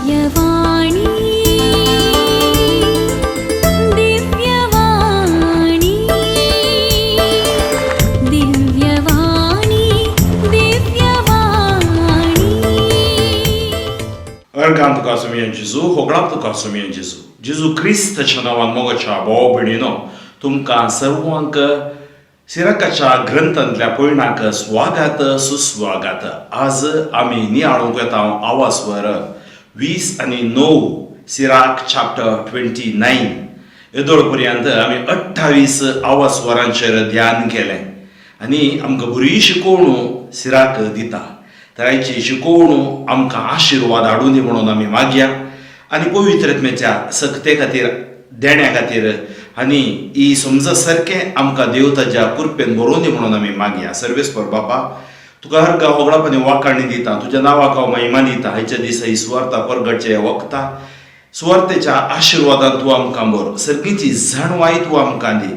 दिव्यवाणी, दिव्यवाणी, दिव्यवाणी, दिव्यवाणी. अर्गां तुका सुमयन जेजू, होगळाप तुका सुमयन जेजू. जेजू क्रिस्ताच्या नांवान मोगाच्या भाव भयणीनो, तुमकां सर्वांक सिराकाच्या ग्रंथांतल्या पयणाक स्वागत सुस्वागत. आज आमी नियाळूंक वेता आवाजवर 29, सिराक चॅप्टर 29. येदोळ पर्यंत आमी 28 आवाजवरांचेर ध्यान केलें आनी आमकां बरी शिकोवणू सिराक दिता. तर आयची शिकोवणू आमकां आशिर्वाद हाडून दी म्हणून आमी मागया आनी पवित्रत्मेच्या सक्ते खातीर, देण्या खातीर आनी ही समजा सारकें आमकां देव ताज्या कृपेन बरोवन दी म्हणून आमी मागया. सर्वेस्पर बापा, तुका हरका होगळाप आनी वाखाणी दिता. तुज्या नांवाक हांव महिमा दिता. आयच्या दिसा ही सुवार्ता परगटचे वखता सुवार्तेच्या आशिर्वादान तूं आमकां बरो सर्गीची जाणवाय तूं आमकां दी.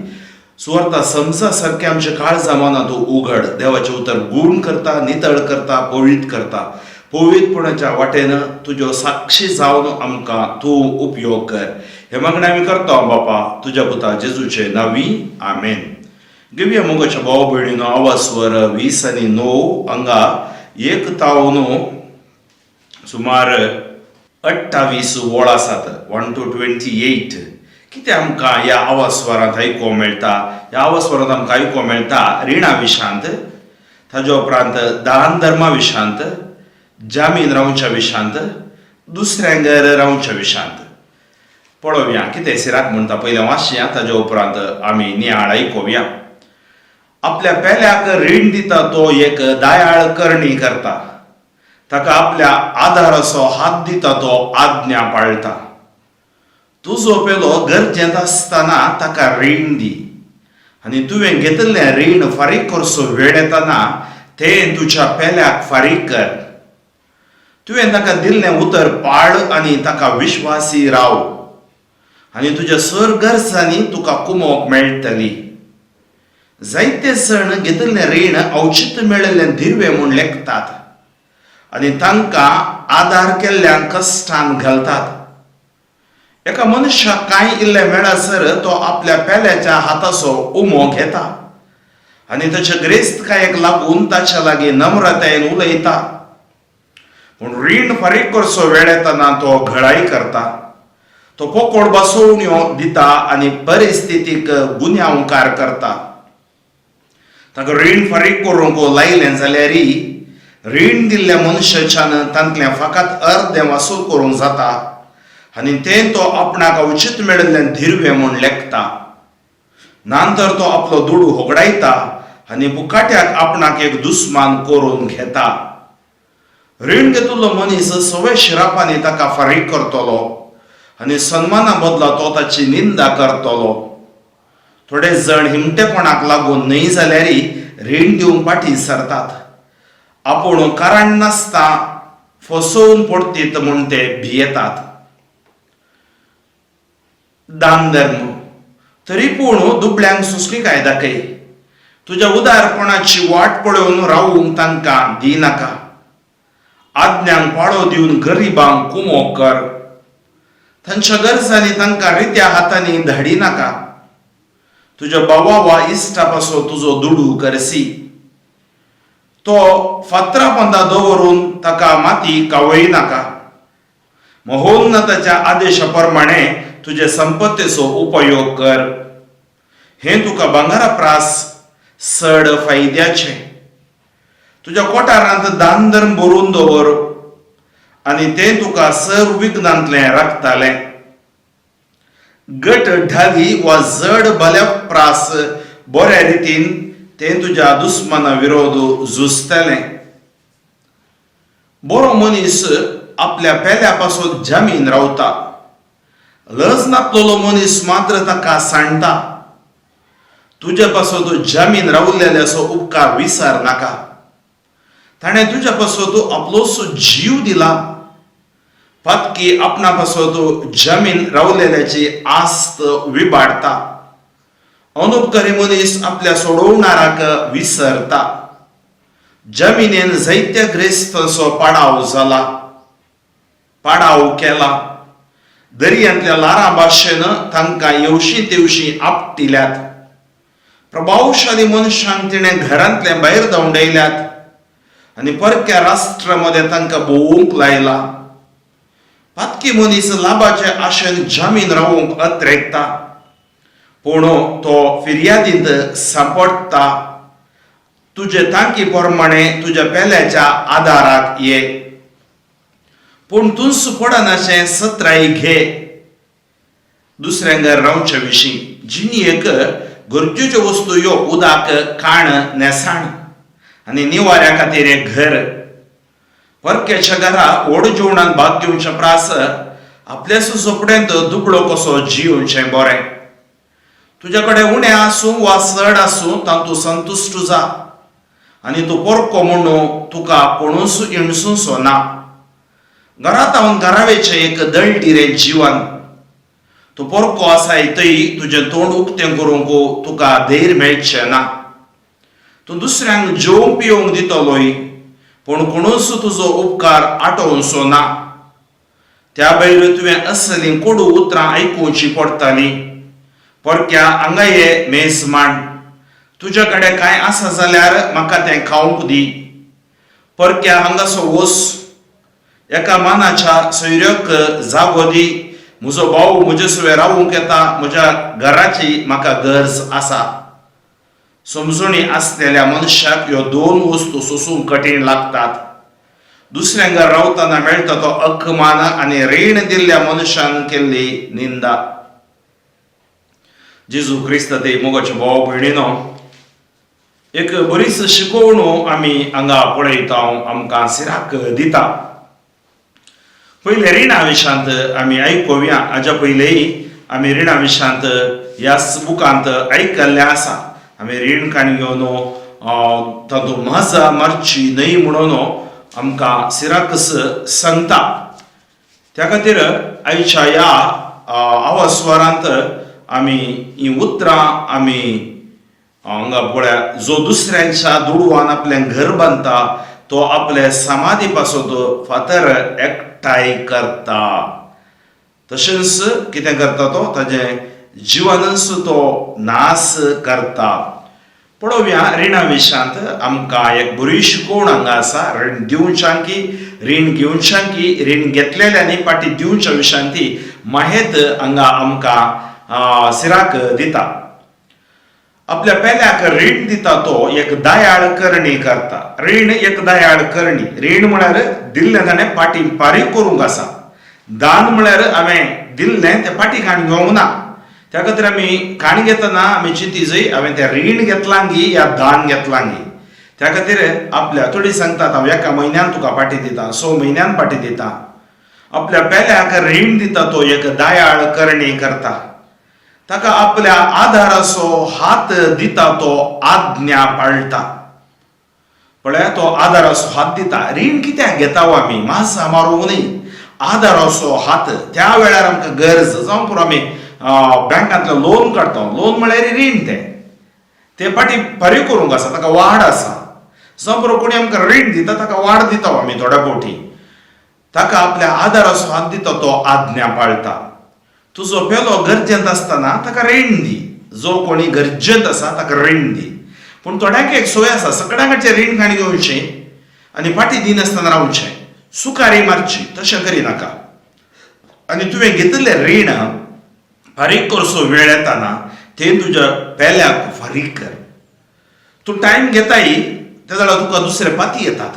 सुवार्ता समजा सारकें आमच्या काळजा मनां तूं उघड. देवाचें उतर गूण करता, नितळ करता, पवित्र करता. पवित्रपणाच्या वाटेन तुज्यो साक्षी जावन आमकां तूं उपयोग कर. हे मागणें आमी करता बापा, तुज्या पुता जेजूचे नावी, आमेन. घेवया मोगाच्या भाव भयणीनो, आवाजवर 29 हांगा एक तावन सुमार 28 वळ आसात, 1 to 28. कितें आमकां ह्या आवाजस्वरांत आयकूंक मेळटा? ह्या आवाजस्वरांत आमकां आयकूंक मेळटा रिणा विशांत, ताज्या उपरांत दान धर्मा विशांत, जामीन रावच्या विशांत, दुसऱ्यांगर रावच्या विशांत. पळोवया कितें सिराक म्हणटा. पयलें वाचया, ताज्या उपरांत आमी नियाळ आयकुया. आपल्या पेल्याक रीण दिता तो एक दयाळ करणी करता. ताका आपल्या आदाराचो हात दिता तो आज्ञा पाळटा. तुजो पेलो गरजेंत आसतना ताका रीण दी आनी तुवें घेतिल्लें रीण फारीक करचो वेळ येताना तें तुज्या पेल्याक फारीक कर. तुवें ताका दिल्लें उतर पाळ आनी ताका विश्वासी राव आनी तुज्या सर गरजांनी तुका कुमोक मेळटली. जायते जण घेतिल्लें रीण अवचीत मेळिल्लें दिर्वे म्हूण लेखतात आनी तांकां आदार केल्ल्यांक कश्टान घालतात. एका मनशाक कांय इल्लें मेळसर तो आपल्या पेल्याच्या हाताचो उमो घेता आनी ताच्या ग्रेस्तकायेक लागून ताच्या लागीं नम्रतायेन उलयता. पूण रीण फारीक करचो वेळ येताना तो घळाई करता. तो पोकोळ बसोवण्यो दिता आनी परिस्थितीक गुन्यांवकार करता. ताका रीण फारीक करूंक लायलें जाल्यार रीण दिल्ल्या मनशाच्यान तांतलें फकत अर्दें वसूल करूंक जाता आनी तें तो आपणाक उचीत मेळिल्लें दिर्वें म्हूण लेखता. नंतर तो आपलो दुडू होगडायता आनी बुकाट्याक आपणाक एक दुस्मान करून घेता. रीण घेतिल्लो मनीस सवे शिरापांनी ताका फारीक करतलो आनी सन्माना बदला तो ताची निंदा करतलो. थोडे जण हिमटेपणाक लागून न्हय जाल्यार रीण दिवंक फाटीं सरतात. आपूण कारण नासता फसोवन पडतीत म्हूण ते भियेतात. दान धर्म. तरी पूण दुबळ्यांक सोंसणीकाय दाखय. तुज्या उदारपणाची वाट पळोवन रावूंक तांकां दिनाका. आज्ञांक पाळो दिवन गरिबांक कुमोक कर. तांच्या गरजांनी तांकां रित्या हातांनी धाडिनाका. तुज्या भावा वा इश्टा पासून तुजो दुडू करसी. तो फातरा पोंदा दवरून ताका माती कावयनाका. महोन्नताच्या आदेशा प्रमाणे तुजे संपत्तीचो उपयोग कर. हें तुका भांगरा प्रास चड फायद्याचें. तुज्या कोठारांत दान धर्म भरून दवर आनी तें तुका सर्व विघ्नांतलें राखतालें. गट ढाली वा जड भल्या प्रास बऱ्या रितीन तें तुज्या दुस्माना विरोध झुजतलें. बरो मनीस आपल्या पेल्या पासून जामीन रावता. लज नासलेलो मनीस मात्र ताका सांडटा. तुज्या पासून जामीन रावलेल्याचो उपकार विसर नाका. ताणें तुज्या पासून आपलोसो जीव दिला. पातकी आपणा पासून जामीन रावलेल्याची आस्त विबाडता. अनुपकारी मनीस आपल्या सोडवणाराक विसरता. जमिनीन जायत्या ग्रेस्तांचो पाडाव जाला. पाडाव केला. दर्यांतल्या ल्हारां भाशेन तांकां येवशी तेवशी आपटिल्यात. प्रभावशाली मनशांक तिणें घरांतले भायर धांवडायल्यात आनी परक्या राष्ट्रा मदें तांकां भोंवूंक लायला. पातकी मनीस लाबाचे आशेन जामीन रावूंक अत्रेकता, पूण तो फिर्यादींत सांपडटा. तुजे तांकी प्रमाणे तुज्या पेल्याच्या आदाराक ये, पूण तूंच पडनाशें सत्राय घे. दुसऱ्यांगर रावचे विशीं जिणेक गरजेच्यो वस्तू ह्यो उदक, खाण, न्हेसाण आनी निवाऱ्या खातीर एक घर. परक्याच्या घरा व्हड जेवणांत भाग घेवचे प्रास आपल्याच झोपड्यांत दुबळो कसो जियोवचें बरें. तुज्या कडेन उणें आसूं वा चड आसूं, तातूंत संतुश्ट जा आनी तूं परको म्हणून तुका कोणूच इणसूचो ना. घरांत हांव घरावेचें एक दळडिरें जिवन. तूं परको आसाय थंय तुजें तोंड उक्तें करूंक तुका धैर्य मेळचें ना. तूं दुसऱ्यांक जेवंक पिवंक दितलोय, पूण कोणूच तुजो उपकार आटोवचो ना. त्या भायर तुवें असलीं कोडू उतरां आयकुचीं पडटालीं. परक्या हांगा ये, मेज मांड. तुज्या कडेन कांय आसा जाल्यार म्हाका तें खावंक दी. परक्या हांगासो वस. एका मानाच्या सोयऱ्याक जागो दी. म्हजो भाव म्हजे सुवें रावूंक येता. म्हज्या घराची म्हाका गरज आसा. समजणी आसलेल्या मनशाक ह्यो दोन वस्तू सोसूंक कठीण लागतात: दुसऱ्यांक रावतना मेळटा तो अकमान आनी रीण दिल्ल्या मनशान केल्ली निंदा. जेजू क्रिस्त ते मोगाचे भाव भयणीनो, एक बरीच शिकवण आमी हांगा पळयता, आमकां सिराक दिता. पयले रिणा विशांत आमी आयकुया. हाज्या पयलेय आमी रिणा विशांत ह्याच बुकांत आयकल्लें आसा. आमी रीण काणी घेवन तातूंत मजा मारची न्हय म्हणून आमकां सिराकस सांगता. त्या खातीर आयच्या ह्या आवास्वरांत आमी हीं उतरां आमी हांगा पळया. जो दुसऱ्यांच्या दुडवान आपलें घर बांदता, तो आपले समाधी पासत फातर एकठांय करता. तशेंच कितें करता तो? ताजें जिवनच तो नाश करता. पळोवया, रिणा विशांत आमकां एक बरी शिकवण हांगा आसा. रीण दिवच्याकी, रीण घेवच्याकी, रीण घेतलेल्यांनी फाटी दिवच्या विशांत ती माहेत हांगा आमकां सिराक दिता. आपल्या पेल्याक रीण दिता तो एक दयाळ करणी करता. रीण एक दयाळ करणी. रीण म्हळ्यार दिल्लें ताणें फाटी फारीक करूंक आसा. दान म्हळ्यार हांवें दिल्लें तें फाटी काण घेवंक ना. त्या खातीर आमी काण घेतना आमी चिंती जय, हांवें तें रीण घेतलां गी या दान घेतलां गी. त्या खातीर आपल्या थोडी सांगतात, हांव एका म्हयन्यान तुका फाटी दिता, 6 म्हयन्यान फाटी दिता. आपल्या पेल्याक रीण दिता तो एक दयाळ करणी करता. ताका आपल्या आधाराचो हात दिता तो आज्ञा पाळटा. पळया, तो आदाराचो हात दिता. रीण कित्याक घेता हो आमी? मासा मारूंक न्ही. आदाराचो हात त्या वेळार आमकां गरज जावं पुरो, आमी बँकांतलें लोन काडटा. लोन म्हळ्यार रीण. तें ते फाटी फारीक करूंक आसा, ताका वाड आसा. जावं पुरो, कोणी आमकां रीण दिता, ताका वाड दिता आमी थोड्या फावटी. ताका आपल्या आदाराचो हात दिता तो आज्ञा पाळटा. तुजो पेलो गरजेंत आसतना ताका रीण दी. जो कोणी गरजेंत आसा ताका रीण दी. पूण थोड्यांक एक सोय आसा, सगळ्यांकडचें रीण काणी घेवचें आनी फाटी दिनासतना रावचें, सुकारी मारची. तशें करिनाका. आनी तुवें घेतिल्लें रीण फारीक करचो वेळ येताना तें तुज्या पेल्याक फारीक कर. तूं टायम घेताय ते जाल्यार तुका दुसरे पाती येतात.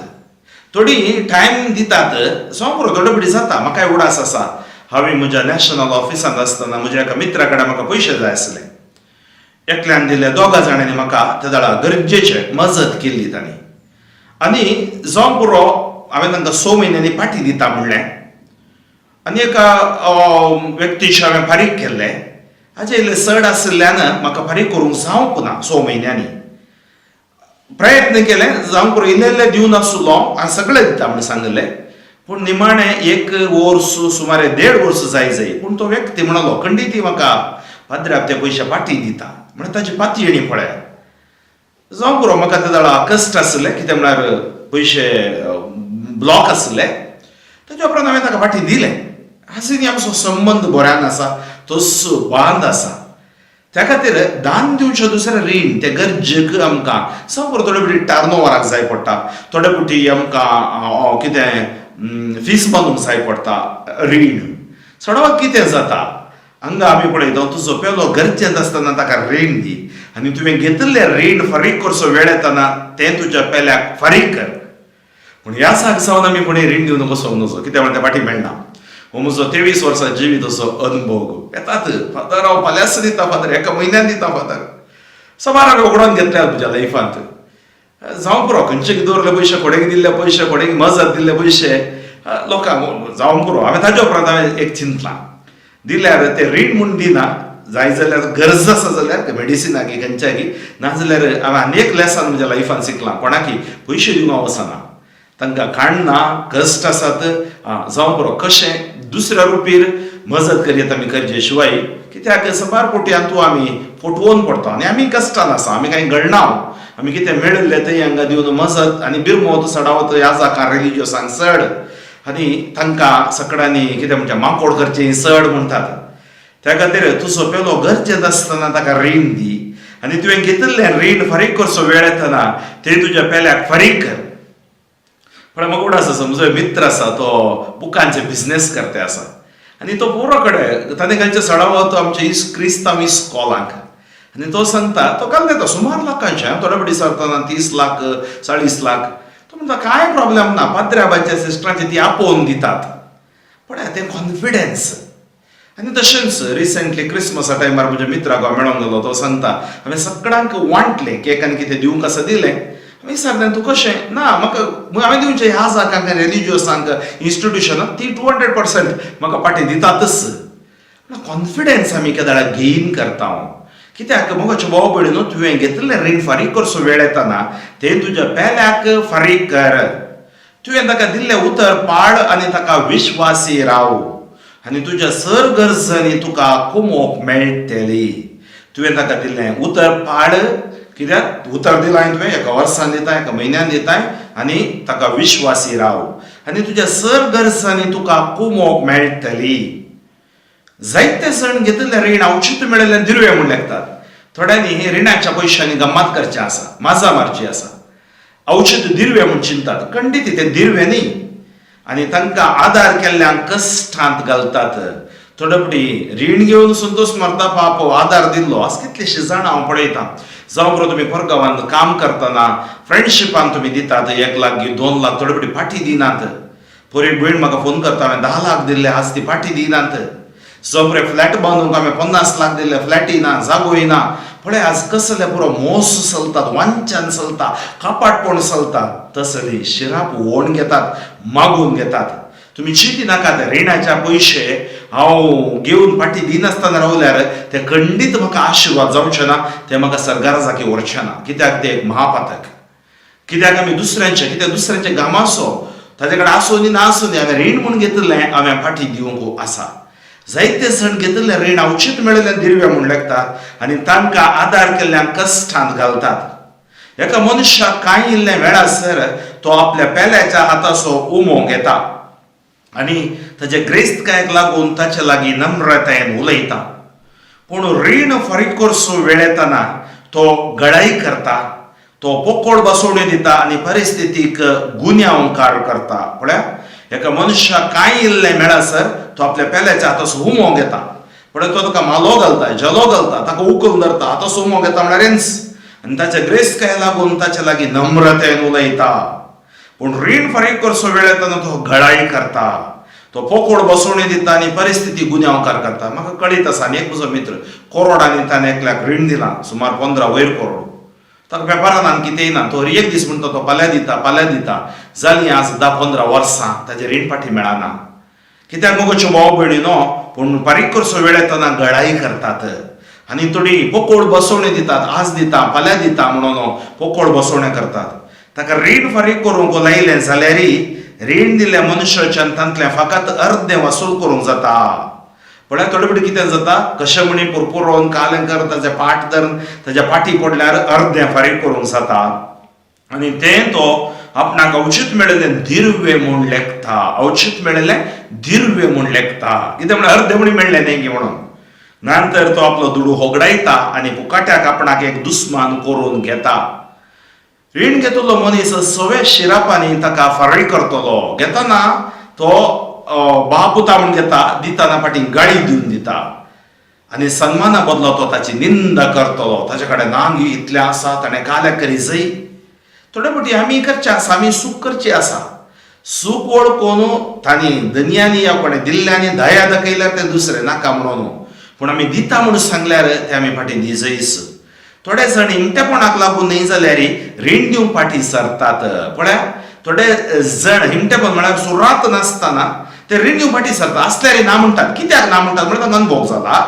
थोडी टायम दितात, जावं पुरो, थोडे फावटी जाता. म्हाका उडास आसा, हांवें म्हज्या नॅशनल ऑफिसांत आसतना म्हज्या एका मित्रा कडेन म्हाका पयशे जाय आसले. एकल्यान दिले, दोगा जाणांनी म्हाका त्या वेळार गरजेचे मजत केल्ली तांणी. आनी जावं पुरो, हांवें तांकां 6 म्हयन्यांनी फाटी दिता म्हणलें आनी एका व्यक्तीचे हांवें फारीक केल्लें. हाजे इल्लें चड आशिल्ल्यान म्हाका फारीक करूंक जावंक ना 6 म्हयन्यांनी. प्रयत्न केले, जावं पुरो, इल्लें इल्लें दिवन आसलो हांव, सगळें दिता म्हण सांगिल्लें. पूण निमाणें एक वर्स, सुमारे देड वर्स जाय जाय, पूण तो व्यक्ती म्हणलो, खंडीत म्हाका पाद्र्याब ते पयशे फाटी दिता म्हण. ताची पाती येणी पळयात. जावं पुरो, म्हाका ते वेळार कश्ट आसले, कितें म्हळ्यार पयशे ब्लॉक आसले. ताच्या उपरांत हांवें ताका फाटीं दिलें. आजूनी आमचो संबंद बऱ्यान आसा, तसो बांद आसा. त्या खातीर दान दिवचें दुसरें रीण ते गरजेक आमकां जावं थोडे फावटी टर्नओवराक जाय पडटा, थोडे फावटी आमकां कितें फीस बांदूंक जाय पडटा रीण. चडवत कितें जाता हांगा आमी पळयता, तुजो पेलो गरजेंत आसतना ताका रीण दी आनी तुवें घेतिल्लें रीण फारीक करचो वेळ येतना तें तुज्या पेल्याक फारीक कर. पूण ह्या साक जावन आमी कोणी रीण दिवन कसो नजो, कित्याक म्हणटा तें फाटीं मेळना. हो म्हजो 23 वर्सां जिवीत असो अनुभव. येतात, फादर हांव फाल्यांच दिता, फादर एका म्हयन्यान दिता, फादर साबार हांवें उगडोन घेतल्या म्हज्या लायफांत. जावं पुरो, खंयचे दवरले पयशे, कोणेक दिल्ले पयशे, कोणेक मजत दिल्ले पयशे लोकांक जावं पुरो. हांवें ताज्या उपरांत हांवें एक चिंतलां, दिल्यार ते रीण म्हूण दिना, जाय जाल्यार गरज आसा जाल्यार मेडिसिनाकी खंयच्याकी, नाजाल्यार हांवें आनी एक लेसन म्हज्या लायफान शिकलां, कोणाकी पयशे दिवंक हांव वचना, तांकां काडना, कश्ट आसात जावं पुरो, कशें दुसऱ्या रुपीर मजत करयत आमी करचे शिवाय. कित्याक साबार कोट्यान तूं आमी फटवोन पडटा आनी आमी कश्टान आसा, आमी कांय घडना, आमी कितें मेळिल्लें तें हांगा दिवन मजत आनी बिरमोत चडावत ह्या जाका रिलिजियसांक चड आनी तांकां सगळ्यांनी कितें म्हणचे माकोड करचें चड म्हणटात. त्या खातीर तुजो पेलो गरजेंत आसतना ताका रीण दी आनी तुवें घेतिल्लें रीण फारीक करचो वेळ येतना तें तुज्या पेल्याक फारीक कर. पण म्हाका उगडास आसा, म्हजो मित्र आसा, तो बुकांचे बिजनेस करते आसा आनी तो पुरो कडेन ताणें खंयचे सडावत आमचे क्रिस्तांव इस्कॉलांक आनी तो सांगता, तो काल दिता सुमार लाखांचे, थोडे फावटी सरतना 30 लाख 40 लाख. तो म्हणटा कांय प्रॉब्लेम ना, पाद्र्याबाच्या सिस्टरांचे ती आपोवन दितात. पण तें कॉन्फिडन्स. आनी तशेंच रिसंटली क्रिसमसा टायमार म्हज्या मित्राक हांव मेळोंक गेलो, तो सांगता हांवें सगळ्यांक वांटलें, केक आनी कितें दिवंक आसा दिलें. हांवें विचारलें तूं कशें ना म्हाका हांवें दिवचें ह्या जाकांक रिलिजियसांक इन्स्टिट्युशनाक ती 200% म्हाका फाटीं दितातच. कॉन्फिडन्स आमी केदाळा गेन करता. कित्याक मोगाचे भाव भयणीनो, तुवें घेतिल्लें रीण फारीक करचो वेळ येतना तें तुज्या पेल्याक फारीक कर. तुवें ताका दिल्लें उतर पाळ आनी ताका विश्वासी राव आनी तुज्या सर गरजांनी तुका कुमोक मेळटली. तुवें ताका दिल्लें उतर पाळ, कित्याक उतर दिलां तुवें, एका वर्सान दिताय, एका म्हयन्यान दिताय, आनी ताका विश्वासी राव आनी तुज्या सर गरजांनी तुका कुमोक मेळटली. जायते जाण घेतिल्लें रीण अवचित मेळिल्लें दिरवें म्हूण लेखतात. थोड्यांनी हे रिणाच्या पयशांनी गम्मात करचें आसा, माजा मारची आसा, अवचित दिरवें म्हूण चिंतात. खंडीत तें दिरवें न्ही आनी तांकां आदार केल्ल्यान कश्टांत घालतात. थोडे फावटी रीण घेवन संतोष मारता, पाप आदार दिल्लो. आज कितलेशे जाणां हांव पळयतां, जावं पुरो तुमी परगांवान काम करतना फ्रेंडशिपान तुमी दितात 1 लाख 2 लाख, थोडे फावटी फाटीं दिनात. पोर एक भयण म्हाका फोन करता, हांवें 10 लाख दिल्ले, आज ती फाटीं दिनात. जावं पुरो फ्लॅट बांदूंक हांवें 50 लाख दिल्ले, फ्लॅटय ना, जागोय ना. पळय आज कसले पुरो मोस चलतात, वांच्यान चलता, कापाटपण चलता, तसली शिराप ओण घेतात, मागून घेतात. तुमी चिंती नाकात, रिणाच्या पयशे हांव घेवन फाटीं दिनासतना रावल्यार ते खंडीत म्हाका आशिर्वाद जावचे ना, ते म्हाका सरकारा जागी व्हरचे ना. कित्याक ते एक महापातक. कित्याक आमी दुसऱ्यांचे, कित्याक दुसऱ्यांचे गामाचो ताजे कडेन आसूं न्ही ना आसूं न्ही, हांवें रीण म्हूण घेतिल्लें हांवें फाटीं दिवंक आसा. जायते जाण घेतिल्लें रीण अवचीत मेळिल्लें दिरवें म्हूण लेखतात आनी तांकां आदार केल्ल्यान कश्टांत घालतात. एका मनशाक कांय इल्लें मेळासर तो आपल्या पेल्याच्या हाताचो उमो घेता आनी ताजे ग्रेस्तकायेक लागून ताचे लागीं नम्रतायेन उलयता. पूण रीण फारीक करचो वेळ येतना तो गळाई करता, तो पोकोळ बसोवण्यो दिता आनी परिस्थितीक गुन्यांवकार करता. पळया एका मनशाक कांय इल्लें मेळसर तो आपल्या पेल्याच्या हाताचो हुमो घेता. पळय तो ताका मालो घालता, जलो घालता, ताका उखलून धरता, हाताचो हुमो घेता म्हळ्यार आनी ताच्या ग्रेस्तकाये लागून ताचे लागीं नम्रतायेन उलयता. पूण रीण फारीक करचो वेळ येतना तो गळाई करता, तो पोकोड बसोवणी दिता आनी परिस्थिती गुन्यांवकार करता. म्हाका कळीत आसा, आनी एक म्हजो मित्र करोडांनी ताणें एकल्याक रीण दिलां, सुमार 15 वयर करोड. ताका वेपारान आनी कितेंय ना, तो एक दीस म्हणटा तो फाल्यां दिता, फाल्यां दिता, जालीं आज 10-15 वर्सां ताजें रीण फाटीं मेळना. कित्याक मोगोच्यो भाव भयणी न्हू, पूण फारीक करचो वेळ येतना गळाई करतात आनी थोडी पोकोड बसोवणी दितात, आज दिता फाल्यां दिता म्हणून पोकोड बसोवणें करतात. ताका रीण फारीक करूंक लायलें जाल्यार रीण दिल्ल्या मनशाच्यान तांतलें फकत अर्दें वसूल करूंक जाता. पळय थोडे फावटी कितें जाता, कशें म्हणी पुरपुरोवन कालें कर ताजें पाट धरून ताज्या पाटी पडल्यार अर्दें फारीक करूंक जाता आनी तें तो आपणाक अवचीत मेळिल्लें दिर्वे म्हूण लेखता. अवचीत मेळिल्लें दिर्वे म्हूण लेखता. कितें म्हळ्यार अर्देवणी मेळ्ळें न्ही म्हणून. नंतर तो आपलो दुडू होगडायता आनी फुकाट्याक आपणाक एक दुस्मान करून घेता. रीण घेतलो मनीस सवे शिरापांनी ताका फारीक करतलो. घेतना तो बापुता म्हूण घेता, दितना फाटीं गाळी दिवन दिता आनी सन्माना बदलो तो ताची निंदा करतलो. ताचे कडेन नांग इतलें आसा, ताणें काल्याक करी जय. थोडे फावटी आमी करचें आसा, आमी सूख करची आसा. सूख वळखून तांणी धनयांनी ह्या कोणें दिल्ल्यांनी दया दाखयल्यार तें दुसरें नाका म्हणून, पूण आमी दिता म्हणून सांगल्यार तें आमी फाटीं दिजयस. थोडे जाण हिमटेपणाक लागून न्हय जाल्यार रीण दिवंक फाटीं सरतात. पळया, थोडे जण हिमटेपण म्हळ्यार सुरात नासतना ते रीण दिवंक फाटीं सरतात. आसल्यार ना म्हणटात. कित्याक ना म्हणटात म्हळ्यार तांकां अनुभव जाला.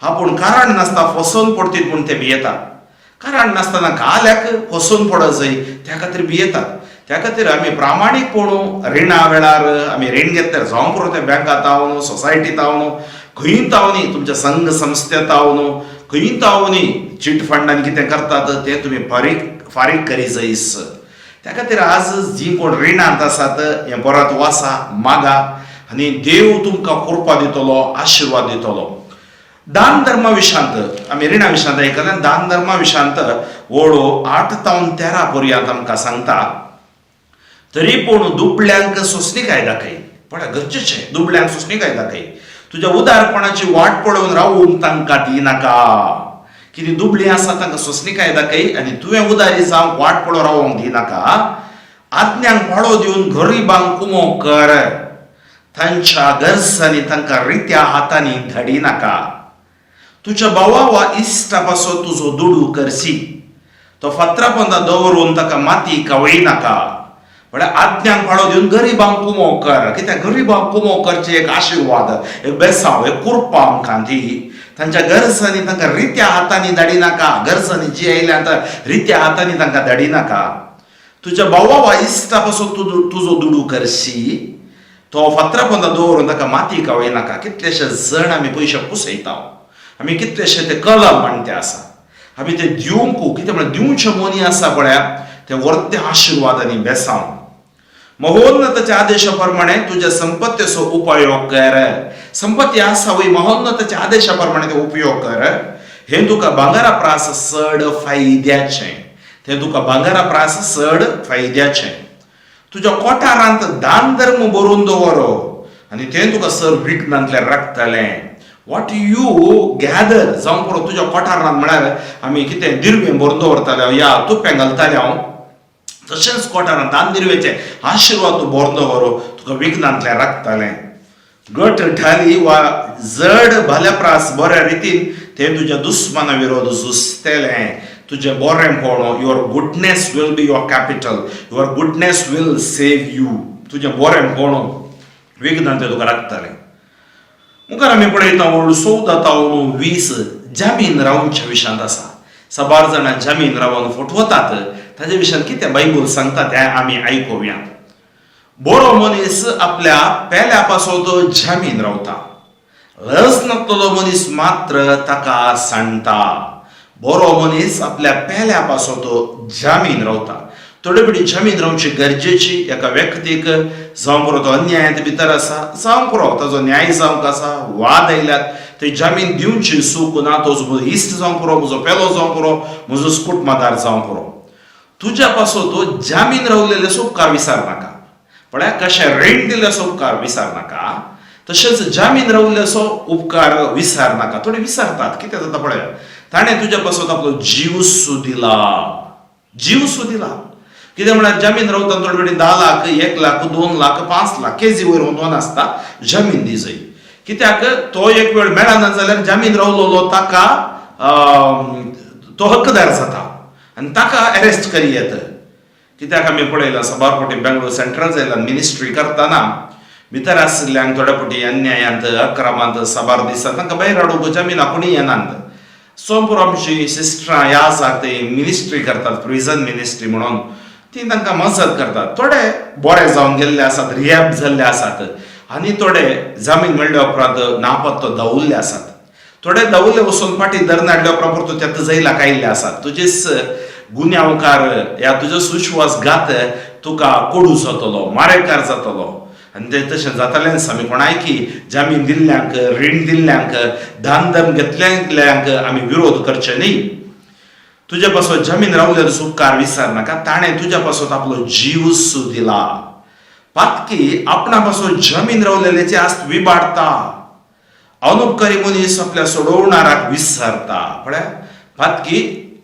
आपूण कारण नासता फसोवन पडटीत म्हूण ते भियेतात. कारण नासतना काल्याक फसोवन पडत जाय त्या खातीर भियेतात. त्या खातीर आमी प्रामाणीकपण रिणा वेळार आमी रीण घेतल्यार जावं पुरो तें बँकांत जावन, सोसायटींत जावन, खंय तावनी, तुमच्या संघ संस्थेंत जावन, खंय तावनी, चीट फंडान कितें करतात तें तुमी फारीक करी जायस. त्या खातीर आज जीं कोण रिणांत आसात हें परत वासा, मागा आनी देव तुमकां कृपा दितलो, आशिर्वाद दितलो. दान धर्मा विशांत आमी रिणा विशांत आयकलें. दान धर्मा विशांत ओळो 8 तावन 13 पर्यंत आमकां सांगता, तरी पूण दुबळ्यांक सोंसणीकाय दाखय. पळय, गरजेचें, दुबळ्यांक सोंसणीकाय दाखय. तुज्या उदारपणाची वाट पळोवन रावूंक तांकां दिनाका. कितें दुबळीं आसा तांकां सोंसणीकाय दाखय आनी तुवें उदारी जावंक वाट पळोवन रावूंक दिनाका. आज्ञांक पाळो दिवन गरिबांक कुमोक कर. तांच्या गरजांनी तांकां रित्या हातांनी धाडिनाका. तुज्या भावा वा इश्टा पासत तुजो दुडू करशी, तो फातरा पोंदा दवरून ताका माती कावळिनाका. म्हळ्यार आज्ञांक पाळो दिवन गरिबांक कुमोक कर. कित्याक गरिबांक कुमोक करचें एक आशिर्वाद, एक बेसांव, एक कृपा आमकां दी. तांच्या गरजांनी तांकां रित्या हातांनी धाडिनाका. गरजांनी जी आयल्या रित्या हातांनी तांकां धाडिनाका. तुज्या भावा वा इश्टा पासून तुजो दुडू करशी, तो फातरा पोंदा दवरून ताका माती कावळिनाका. कितलेशे जण आमी पयशे पुसयता, आमी कितलेशे ते कलम मानते आसा, आमी ते दिवंकू. कितें म्हळ्यार दिवचे मोनी आसा पळया, ते व्हडते आशिर्वाद आनी बेसांव. महोन्नताच्या आदेशा प्रमाणे तुज्या संपत्तीचो उपयोग कर. संपत्ती आसा वय, महोन्नताच्या आदेशा प्रमाणे ते उपयोग कर. हें तुका भांगरा प्रास चड फायद्याचें, तें तुका भांगरा प्रास चड फायद्याचें. तुज्या कोठारांत दान धर्म बरोवन दवर आनी तें तुका सर विघ्नांतलें राखतलें. What you gather जावं पुरो तुज्या कोठारांत, म्हळ्यार आमी कितें दिर्वें भरून दवरताले या तुपें घालताले हांव, तशेंच कोठारांत दान दिर्वेचे आशिर्वाद तूं भरून दवर, तुका विघ्नांतलें राखतलें. गट ढाली वा जड भाल्या प्रास बऱ्या रितीन तें तुज्या दुस्माना विरोध झुजतलें. तुजें बरेंपण, your goodness will be your capital, your goodness will save you. तुजें बरेंपण विघ्नांतलें तुका राखतलें. मुखार आमी पळयता ओळ 14 तावन 20 जामीन रावच्या विशयांत आसा. साबार जाणां जामीन रावन फटवतात. ताजे विशयांत कितें बायबल सांगता तें आमी आयकुया. बरो मनीस आपल्या पेल्या पासत जामीन रावता, लज नासलेलो मनीस मात्र ताका सांडटा. बरो मनीस आपल्या पेल्या पासत जामीन रावता. थोडे फावटी जामीन रावची गरजेची एका व्यक्तीक, जावं पुरो तो अन्यायांत भितर आसा, जावं पुरो ताजो न्याय जावंक आसा, वाद आयल्यात, थंय जामीन दिवची चूक ना. तो म्हजो इश्ट जावं पुरो, म्हजो पेलो जावं पुरो, म्हजो कुटुंबादार जावं पुरो, तुज्या पासत जामीन रावलेले उपकार विसार नाका. पळया, कशें रीण दिल्ल्याचो उपकार विसार नाका, तशेंच जामीन रावल्ल्याचो उपकार विसार नाका. थोडे विसारतात. कितें जाता पळया, ताणें तुज्या पासत आपलो जीव सु दिला, जीव सु दिला. कितें म्हळ्यार जामीन रावता थोडे फावटी 10 लाख, 1 लाख, 2 लाख, 5 लाख केजी वयर वचून आसता जामीन दी जाय. कित्याक तो एक वेळ मेळना जाल्यार जामीन रावलोलो ताका तो हक्कदार जाता आनी ताका अरेस्ट करी येत. कित्याक आमी पळयलां साबार फावटी बेंगलोर सेंट्रल जेलान मिनिस्ट्री करतना भितर आशिल्ल्यांक थोड्या फावटी अन्यायांत अक्रमांत साबार दिसात तांकां भायर हाडूंक जामिना कोणी येनात. सोमपूर आमची सिस्टरां ह्या आसात, ते मिनिस्ट्री करतात, प्रिजन मिनिस्ट्री म्हणून, ती तांकां मजत करतात. थोडे बरे जावन गेल्ले आसात, रिहॅब जाल्ले आसात आनी थोडे जामीन मेळ्ळे उपरांत नापत्तो दवरले आसात. थोडे दवरले वचून फाटीं धरून हाडल्या उपरांत परतून तेका जैलाक आयिल्ले आसात. तुजेच गुन्यांवकार या तुजो सुश्वासघात तुका कोडू जातलो, मारेकार जातलो. आनी तें तशें जातलेंच. आमी कोणायकी जामीन दिल्ल्यांक, रीण दिल्ल्यांक, दान धर्म घेतल्यांक आमी विरोध करचे न्ही. तुज्या पासत जामीन रावल्यार उपकार विसर नाका, ताणें तुज्या पासत आपलो जीव सु दिला. पातकी आपणा पासत जमीन रावलेल्याची आस्त विबाडता. अनुपकारी मनीस आपल्या सोडवणाराक विसरता. पळय, पातकी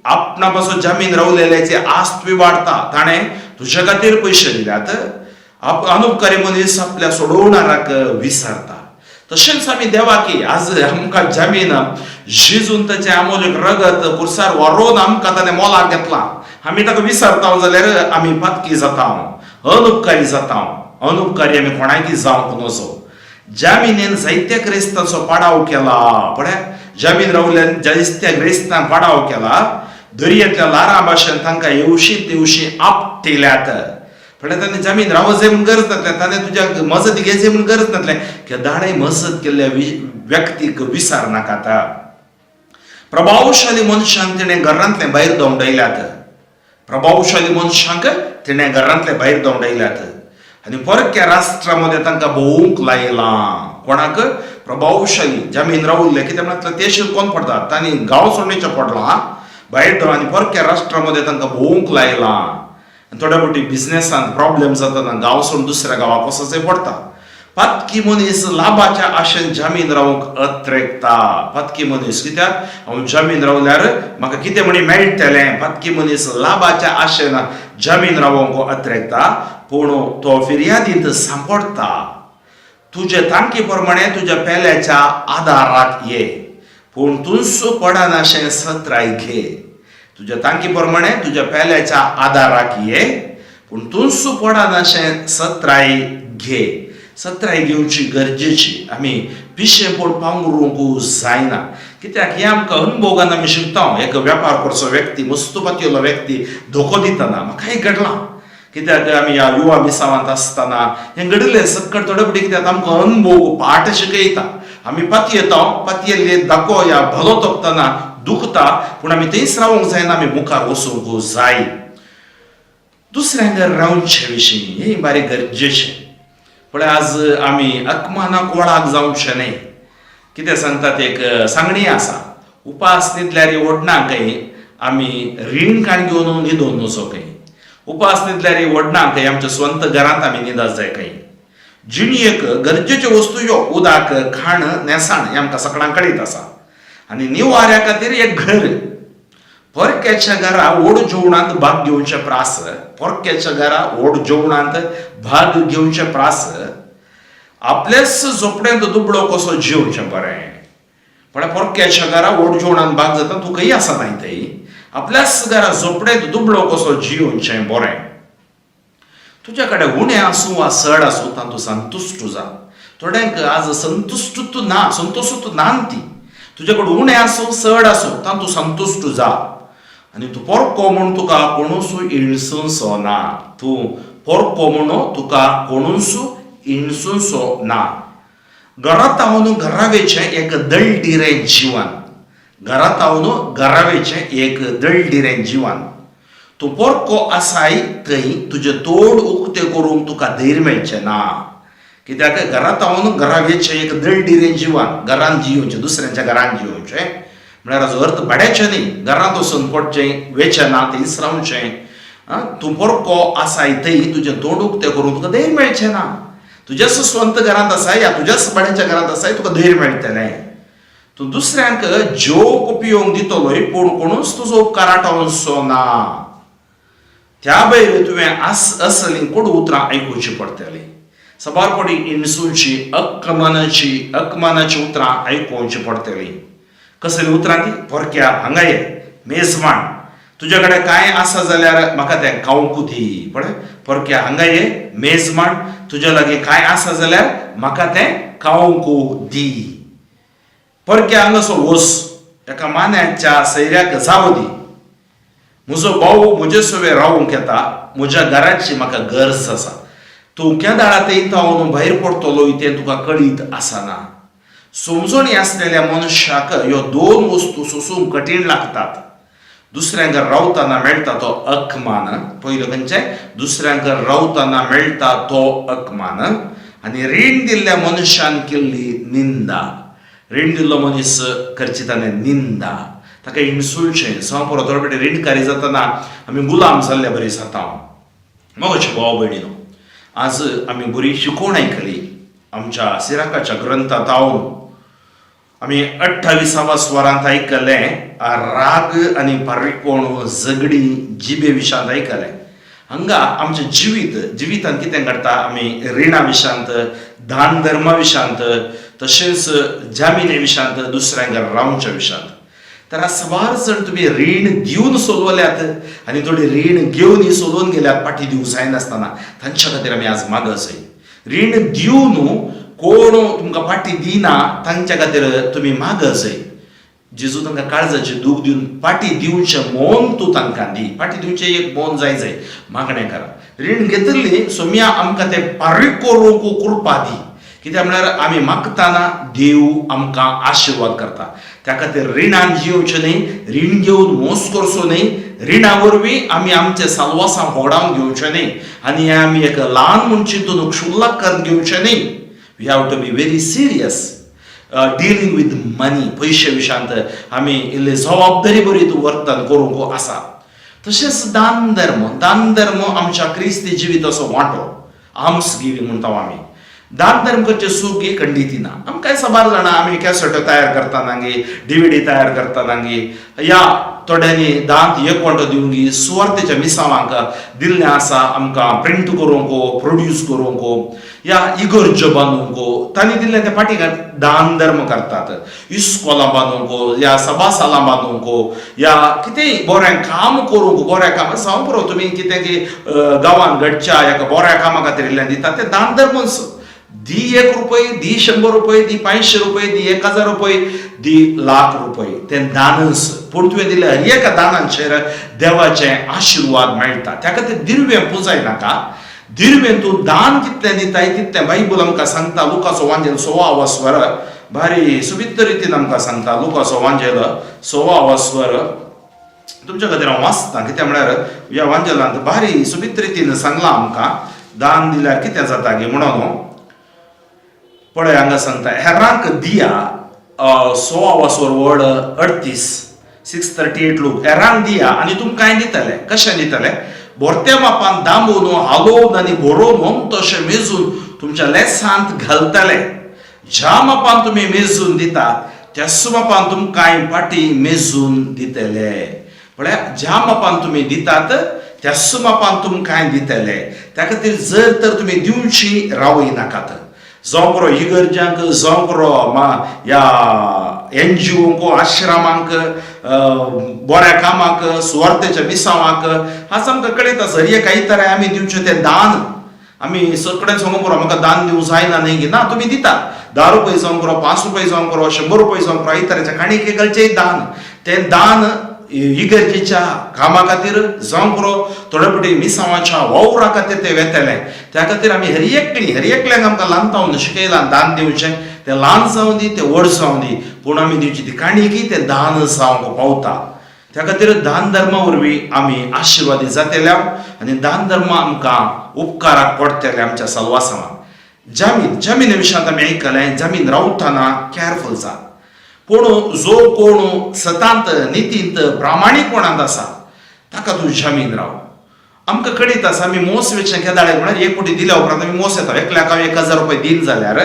आपणा पासत जामीन रावलेल्याची आस्त विबाडता, ताणें तुज्या खातीर पयशे दिल्यात. अनुपकारी मनीस आपल्या सोडवणाराक विसरता. तशेंच आमी देवाकी आज आमकां जामीन जेजून ताचें आमोलीक रगत पुरसार व्हरोन आमकां ताणें मोलाक घेतलां. आमी ताका विसरता जाल्यार आमी पातकी जाता, अनुपकारी जाता. अनुपकारी आमी कोणायकी जावंक नजो. जामिनेन जायत्या क्रिस्तांचो पाडाव केला. पळय, जामीन रावल्यान जायत्या क्रिस्तांक पाडाव केला. दर्यांतल्या लारां भाशेन तांकां येवशी तेवशी आपटिल्यात. पळय, ताणें जामीन रावजय म्हूण गरज नासलें, ताणें तुज्या मजत घेवचे म्हूण गरज नासलें. केदाणें मजत केल्ल्या व्यक्तीक विसर नाकात. प्रभावशाली मनशांक तिणें घरांतलें भायर दवंडयल्यात. प्रभावशाली मनशांक तिणें घरांतलें भायर दवंडयल्यात आनी परक्या राष्ट्रा मदें तांकां भोवूंक लायलां. कोणाक? प्रभावशाली जामीन रावल्ले. कितें म्हटल्यार ते कोण पडटा, तांणी गांव सोडणेचें पडलां भायर आनी परक्या राष्ट्रा मदें तांकां भोवूंक लायलां. आनी थोड्या फावटी बिजनेसांत प्रॉब्लेम जाता, गांव सोडून दुसऱ्या गांवाक वचचें पडटा. पातकी मनीस लाभाच्या आशेन जामीन रावंक अत्रेकता. पातकी मनीस कित्याक हांव जामीन रावल्यार म्हाका कितें म्हणी मेळटलें. पातकी मनीस लाभाच्या आशेन जामीन रावंक अत्रेकता, पूण तो फिर्यादींत सांपडटा. तुजे तांकी प्रमाणे तुज्या पेल्याच्या आदाराक ये, पूण तूंच पडनाशें सत्राय घे. तुज्या तांकी प्रमाणे तुज्या पेल्याच्या आदाराक ये, पूण तूंच पडनाशें सत्राय घे. सत्राय घेवची गरजेची. आमी पिशेंपण पांगरूंक जायना, कित्याक हें आमकां अनुभोगान आमी शिकता. एक वेपार करचो व्यक्ती, मस्तुपातयेलो व्यक्ती धोको दितना म्हाकाय घडलां. कित्याक आमी ह्या युवा मिसावांत आसतना हें घडिल्लें सक्कड थोडे फावटी. कित्याक आमकां अनुभव पाठ शिकयता. आमी पातयेता, पातयेल्ले दाको या भलो तोपतना दुखता, पूण आमी थंयच रावंक जायना, आमी मुखार वचूंक जाय. दुसऱ्यांक रावचे विशीं हें बारीक गरजेचें. पळय, आज आमी अकमानाक वळाक जावचें न्हय. कितें सांगतात, एक सांगणी आसा, उपास न्हिदल्यार ओडना खंय, आमी रीण काण घेवन न्हिदोन नजो खंय. उपास न्हिदल्यार ओडना खंय, आमच्या स्वंत घरांत आमी न्हिदा जाय खंय. जिणयेक गरजेच्यो वस्तू ह्यो उदक, खाण, न्हेसाण, हें आमकां सगळ्यांक कळीत आसा, आनी निवाऱ्या खातीर एक घर. परक्याच्या घरा ओड जेवणांत भाग घेवचे प्रास, परक्याच्या घरा ओड जेवणांत भाग घेवचे प्रास, आपल्याच झोपड्यांत दुबळो कसो जेवचें बरें. पण परक्याच्या घरा ओड जेवणांत भाग जाता, तूं खंय आसा नाय थंय, आपल्याच घरा झोपड्यांत दुबळो कसो जिवचें बरें. तुज्या कडेन उणें आसूं वा चड आसूं, तातूंत संतुश्ट जा. थोड्यांक आज संतुश्ट ना, संतोशूच ना ती. तुज्या कडेन उणें आसूं चड आसूं, तातूंत संतुश्ट जा. आनी तूं पोरको म्हूण तुका कोणूच इणसूनसो ना. तूं पोरको म्हणून तुका कोणूच इणसूनसो ना. घरांत हांव घरावेचें एक दळडिरें जिवन. घरांत हांव घरावेचें एक दळडिरें जिवन. तूं पोरको आसाय थंय तुजें तोंड उक्तें करूंक तुका धैर्य मेळचें ना. कित्याक घरांत हांव घरावेचें एक दळडिरें जिवन. घरांत जियोवचें, दुसऱ्यांच्या घरांत जियोवचें म्हळ्यार हाजो अर्थ भाड्याचें न्ही, घरांत वचून पडचें, वेचें ना, थंयच रावचें. तूं पोरको आसाय थंय तुजें तोंड उक्तें करूंक तुका धैर्य मेळचें ना. तुज्याच स्वंत घरांत आसाय या तुज्याच भाड्याच्या घरांत आसाय, तुका धैर्य मेळटलें. तूं दुसऱ्यांक जेवंक पिवंक दितलोय, पूण कोणूच तुजो उपकार आठवचो ना. त्या भायर तुवें असलीं कोडू उतरां आयकुचीं पडटलीं. साबार फावटी इणसूची, अकमानाची अकमानाची उतरां आयकुची पडटलीं. कसलीं उतरां ती? पोरक्या हांगा ये, मेजमाण, तुज्या कडेन कांय आसा जाल्यार म्हाका तें खावंक दी. पळय, पोरक्या हांगा ये, मेजमाण, तुज्या लागीं कांय आसा जाल्यार म्हाका तें खावंक दी. परक्या हांगासो वस, एका मान्याच्या सैऱ्याक जावं दी. म्हजो भाव म्हजे सवें रावूंक येता, म्हज्या घराची म्हाका गरज आसा. तूं केदाळा थंय तावन भायर पडटलो तें तुका कळीत आसना. समजणी आसलेल्या मनशाक ह्यो दोन वस्तू सोसूंक कठीण लागतात. दुसऱ्यांक रावतना मेळटा तो अकमान. पयलो खंयचें? दुसऱ्यांक रावतना मेळटा तो अकमान आनी रीण दिल्ल्या मनशान केल्ली निंदा. रीण दिल्लो मनीस करची ताणें निंदा, ताका इन्सुलचें. जावं पुरो, थोडे फावटी रीणकारी जातना आमी गुलाम जाल्ले बरी जाता. मोगाचे भाव भयणीनो, आज आमी बरी शिकवण आयकली आमच्या सिराकाच्या ग्रंथांत. हांव आमी 28व्या स्वरांत आयकलें राग आनी बारीकपण, झगडी, जिबे विशांत आयकलें. हांगा आमचें जिवीत, जिवितांत कितें घडटा, आमी रिणा विशांत, दान धर्मा विशांत, तशेंच जामिने विशांत, दुसऱ्यांक रावच्या विशांत. तर आज साबार जाण तुमी रीण दिवन सोलवल्यात आनी थोडी रीण घेवन सोलोवन गेल्यात पाटी दिवंक जायनासतना. तांच्या खातीर आमी आज मागसय. रीण दिवन कोण तुमकां पाटी दिना तांच्या खातीर तुमी मागसय. जेजू तांकां काळजाचें दूख दिवन पाटी दिवचें मन तूं तांकां दी. पाटी दिवचें एक मन जाय जाय मागणें करा. रीण घेतिल्ली सोम्या आमकां तें फारीक करूंक कृपा दी. कित्याक म्हळ्यार आमी मागताना देव आमकां आशिर्वाद करता. त्या खातीर रिणान जियोवचें न्हय, रीण घेवन मोस करचो न्हय, रिणा वरवीं आमी आमचे सालवासां होगडावन घेवचें न्हय आनी आमी एक ल्हान म्हूण चिंतून क्षुल्लक करून घेवचें न्हय. We have to be very serious dealing with money. पयशे विशांत आमी इल्ली जबाबदारी बरी वर्तन करूंक आसा. तशेंच दान धर्म. दान धर्म आमच्या क्रिस्ती जिविताचो वांटो. आर्म्स गिवींग म्हणटा आमी. दान धर्म करचे सूख ही खंडीत ना. आमकां साबार जाणां आमी कॅसेटो तयार करता गे, डिविडी तयार करता गे, या थोड्यांनी दांत एक वांटो दिवंक सुवार्थेच्या मिसावांक दिल्लें आसा आमकां प्रिंट करूंक, प्रोड्यूस करूंक या इगर्जो बांदूंक. तांणी दिल्लें तें फाटीं दान धर्म करतात. इस्कोलां बांदूंक या सभासालां बांदूंक या कितेंय बरें काम करूंक, बरें काम सांगू पुरो तुमी कितें की गांवांत घडच्या एका बऱ्या कामा खातीर इल्लें दिता तें दान धर्मच. दी 1 रुपये, दी 100 रुपये, दी 500 रुपये, दी 1000 रुपये, दी लाख रुपये, तें दानच. पूण तुवें दिलें हर एका दानाचेर देवाचे आशिर्वाद मेळटा. त्या खातीर दिरवें पुजाय नाका. दिरवें तूं दान कितलें दिताय तितलें. बायबल आमकां सांगता, लुकाचो वांजेल 16 स्वर भारी सुवित्त रितीन आमकां सांगता. लुकाचो वांजेल 16 स्वर तुमच्या खातीर हांव वाचता. कित्याक म्हळ्यार ह्या वांजेलांत भारी सोबीत रितीन सांगलां आमकां दान दिल्यार कितें जाता गे म्हणून. पळय, हांगा सांगता, हेरांक दिया. 16 स्वर वड 38, 6:38 लूक. हेरांक दिया आनी तुमकांय दितले. कशें दितले? भरत्या मापान दांबून, हालोवन आनी भरोवन तशें मेजून तुमच्या लेसांत घालतले. ज्या मापान तुमी मेजून दिता त्याच मापान तुमकांय फाटी मेजून दितले. म्हळ्यार ज्या मापान तुमी दितात त्याच मापान तुमकांय दितले. त्या खातीर जर तर तुमी दिवची रावय नाकात. जावं पुरो इगर्जांक, जावं पुरो मा ह्या एनजीओंक, आश्रमांक, बऱ्या कामाक, सुवार्थेच्या मिसावांक. आज आमकां कळयता सर एक आयतारा आमी दिवचें तें दान. आमी सगळें सांगूंक पुरो, म्हाका दान दिवंक जायना न्ही की ना. तुमी दिता 10 रुपये जावंक पुरो, 5 रुपये जावंक पुरो, 100 रुपये जावंक पुरो, आयताराच्या काणयेक घालचें दान. तें दान इगर्जेच्या कामा खातीर जावं पुरो, थोडे फावटी मिसावाच्या वावरा खातीर ते वेतले. त्या खातीर आमी हर एकली हर एकल्याक आमकां ल्हानतावन शिकयलां दान दिवचें. तें ल्हान जावं दी, तें व्हड जावं दी, पूण आमी दिवची ती काणयेकी तें दान जावंक पावता. त्या खातीर दान धर्मा वरवीं आमी आशिर्वादी जातले आनी दान धर्म आमकां उपकाराक पडटले आमच्या सलवासांत. जामीन. जामीन विशयांत आमी आयकलें, जामीन रावतना कॅरफूल जा. पूण जो कोण सतांत, नितींत, प्रामाणीकपणांत आसा ताका तूं जामीन राव. आमकां कळीत आसा, आमी मोस वेचें केदाळे म्हळ्यार एक फावटी दिल्या उपरांत आमी मोस येता. एकल्याक हांव 1000 रुपये दिल जाल्यार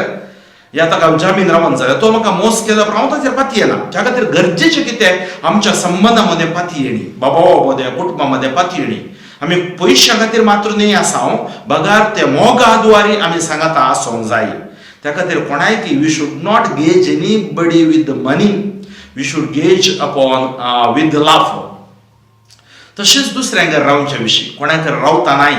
या ताका हांव जामीन रावन जाल्यार तो म्हाका मोस केल्या उपरांत हांव ताचेर पातयेना. त्या खातीर गरजेचें कितें? आमच्या संबंदा मदें पातयेणी, बाबा मदें, कुटुंबा मदें पातयेणी. आमी पयशां खातीर मात्र न्हय आसा हांव बगार ते मोगा द्वारी आमी सांगाता आसूंक जाय. त्या खातीर कोणायकी we should not gauge anybody with money, we should gauge upon with love. तशेंच दुसऱ्यांक रावच्या विशीं, कोणाक रावता नाय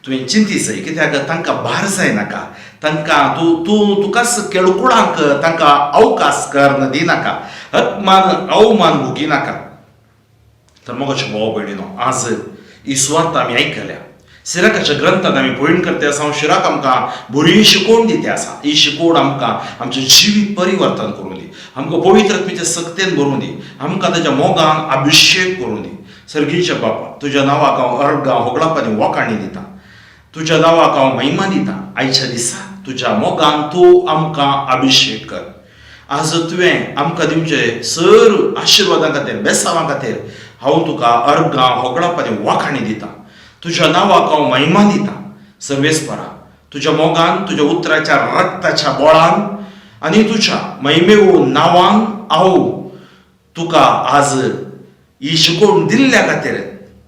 तुवें चिंती जाय. कित्याक तांकां भार जायनाका. तांकां तूं तूं तुकाच केळकुळांक तांकां अवकाश कर दिनाका, अपमान अवमान भोगिनाका. तर मोगाचे भाव भयणीनो, आज ही सुवार्थ आमी आयकल्या. सिराकाच्या ग्रंथात आमी पळोवन करते आसा. शिराक आमकां बरी शिकवण दिते आसा. ही शिकवण आमकां आमचें जिवीत परिवर्तन करूं दी. आमकां पवित्र आत्म्याच्या सक्तेन भरूं दी. आमकां ताच्या मोगान अभिशेक करूं दी. सर्गीच्या बापा, तुज्या नांवाक हांव अर्गां, होगळाप आनी वाखाणी दिता. तुज्या नांवाक हांव महिमा दिता. आयच्या दिसा तुज्या मोगान तूं आमकां अभिशेक कर. आज तुवें आमकां दिवचे सर आशिर्वादां खातीर, बेसांवां खातीर हांव तुका अर्गां, होगळाप आनी वाखाणी दिता. तुज्या नांवाक हांव महिमा दिता. सर्वेस्परा, तुज्या मोगान, तुज्या उतराच्या रक्ताच्या बोळान आनी तुज्या महिमेव नांवान हांव तुका आज ही शिकोवण दिल्ल्या खातीर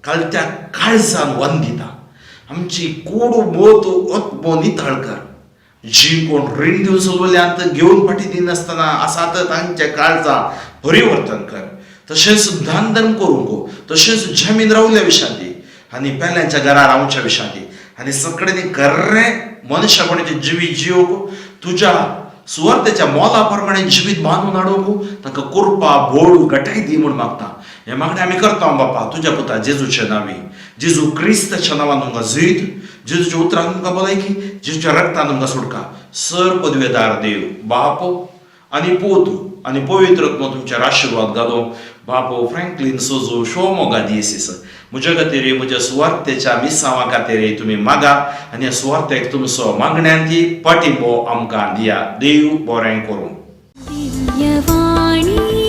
कालत्या काळजान वंदिता. आमची कोडू मोत आत्मो नितळ कर. जी कोण रीण दिवन सोडल्यांत, घेवन फाटी दिनासतना आसात, तांच्या काळजा परिवर्तन कर. तशेंच दान धर्म करूंक, तशेंच जमीन रावल्या विशांती आनी पेल्यांच्या घरा रावच्या विशांती आनी सगळ्यांनी खरें मनशापणाचें जिवीत जिवंक, तुज्या सुवार्थेच्या मोला प्रमाणे जिवीत बांदून हाडूंक तांकां कुरपा, बोळ, गटाय दी म्हूण मागता. हें मागणें आमी करता बापा तुज्या पुता जेजूच्या नांवी. जेजू क्रिस्ताच्या नांवान तुमकां जैत, जेजूच्या उतरान तुमकां भलायकी, जेजूच्या रक्तान तुमकां सुटका. सर पदवेदार देव बाप आनी पूत आनी पवित्र आत्मो तुमचेर आशिर्वाद घालूं. बापो फ्रँकलीन सोजो शिवमोगा दियेसीस, म्हज्या खातीर, म्हज्या सुवार्थेच्या मिसांवा खातीर तुमी मागा आनी ह्या सुवार्थेक तुमचो मागण्यांती पाठिंबो आमकां दिया. देव बरें करूं. दिव्यवाणी.